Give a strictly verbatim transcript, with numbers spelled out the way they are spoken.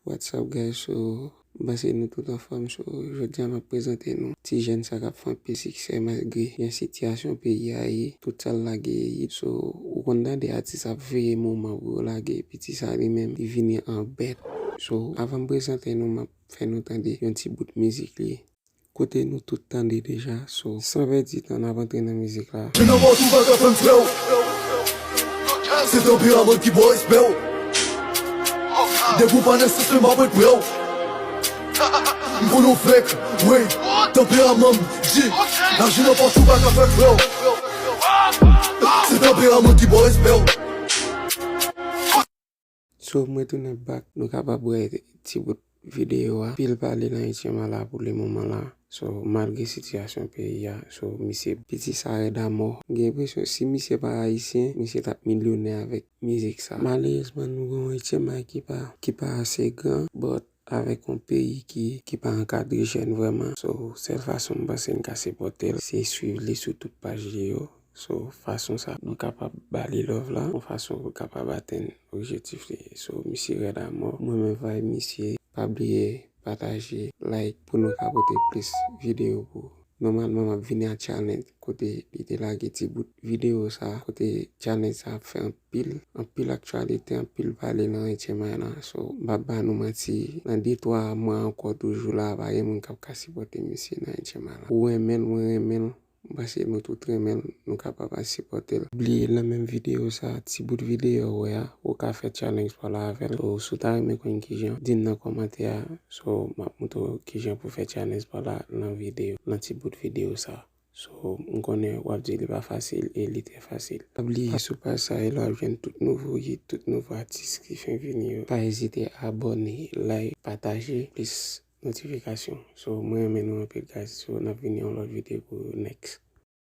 What's up, guys? So, m panse nou tout anfòm. So, jodi a m ap prezante nou ti jèn sa k ap fè anpil siksè malgre jan sitiyasyon peyi a ye, tout sa l lage ye. So, ou konn tande atis ap veye moman pou yo lage. Piti sa li menm, li vini an bèt. So, avan m prezante nou, m ap fè nou tande yon ti bout mizik li. Kote nou tout tande deja, so, san pèdi tan, n ap antre nan mizik la. Ou nan mò tou pa ka fè m frè w. Se tanperaman ki ba w respè w. Depi w pa nan sans mwen m ap ret prè w. M konn ou fèk, wi, tanperaman m di. Laji nan pòch ou pa ka fè frè w. Se tanperaman ki ba w respè w. So, mwen tounen back, nou kapab wè ti bout videyo a. Anpil pale nan Ayiti a la pou le moman la. So, malgre sitiyasyon peyi a, so, misye piti sa rèd amò. M gen enpresyon si misye pa ayisyen, misye t ap milyonè avèk mizik sa. Malerezman, nou gen yon Ayiti a ki pa, ki pa ase gran, but avèk yon peyi ki, ki pa ankadre jèn vrèman. So, sèl fason m panse n ka sipòte l, se swiv li sou tout paj li yo. So, fason sa, nou kapab ba li love la, yon fason pou kapab atenn objektif li. So, misye rèd amò. Mwen menm vibe misye. Pa bliye pataje, like pou nou ka pote plis videyo pou ou. Nòmalman, m ap vini a challenge kote li te lage ti bout videyo sa, kote challenge sa ap fè anpil, anpil aktyalite, anpil pale nan Ayiti a la. So, m p ap ba nou manti, nan de twa mwa ankò toujou la, pa gen moun k ap ka sipòte misye nan Ayiti a la. Ou renmen l, mwen renmen l, m panse nou tout renmen l, nou kapab al sipòte l. Bliye nan menm videyo sa, ti bout videyo ou wè a, ou ka fè challenge pa w la avè l. So, si w ta renmen konn kijan, di m nan kòmantè a. So, m ap montre w kijan pou fè challenge pa w la nan videyo, nan ti bout videyo sa. So, m konnen w ap di li pa fasil e li trè fasil. Pa bliye sou paj sa e la w ap jwenn tout nouvo hit, tout nouvo atis ki fenk vini yo. Pa ezite abòne, like, pataje, plis notifikasyon. So, mwen renmen nou anpil, guys. So, n ap vini yon lòt videyo pou next.